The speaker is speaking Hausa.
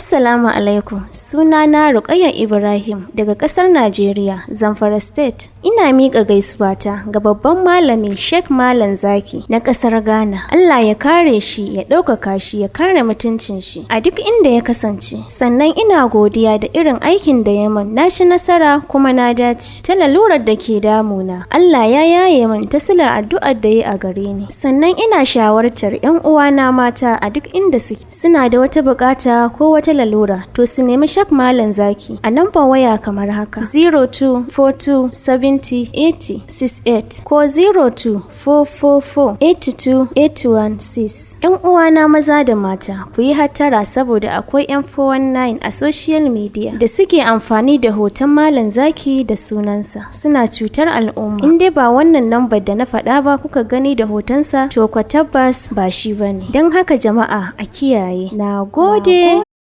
Assalamu alaikum. Sunana Ruqayyah Ibrahim daga ƙasar Najeriya, Zamfara State. Ina miƙa gaisuwata ga babban malami Sheikh Malam Zaki na ƙasar Ghana. Allah ya kare shi, ya ɗaukaka shi, ya kare mutuncin shi a duk inda ya kasance. Sannan ina godiya da irin aikin da ya min. Na ci nasara kuma na dace. Ta lalurar da ke damuna, Allah ya yaye min ta silar addu'ar da ya a gare ni. Sannan ina shawartar 'yan uwana mata a duk inda suke, suna da wata bukata ko wata lalura, to su nemi Sheikh Malam Zaki a nambar waya kamar haka: 0242708068 ko 0244482816. 'Yan uwana maza da mata, ku yi hattara saboda akwai 'yan 419 a social media da suke amfani da hoton Malam Zaki da sunansa suna cutar al'umma. In dai ba wannan lambar da na faɗa ba kuka gani da hotonsa, to kwa tabbas ba shi bane. Don haka jama'a, a kiyaye. Na gode.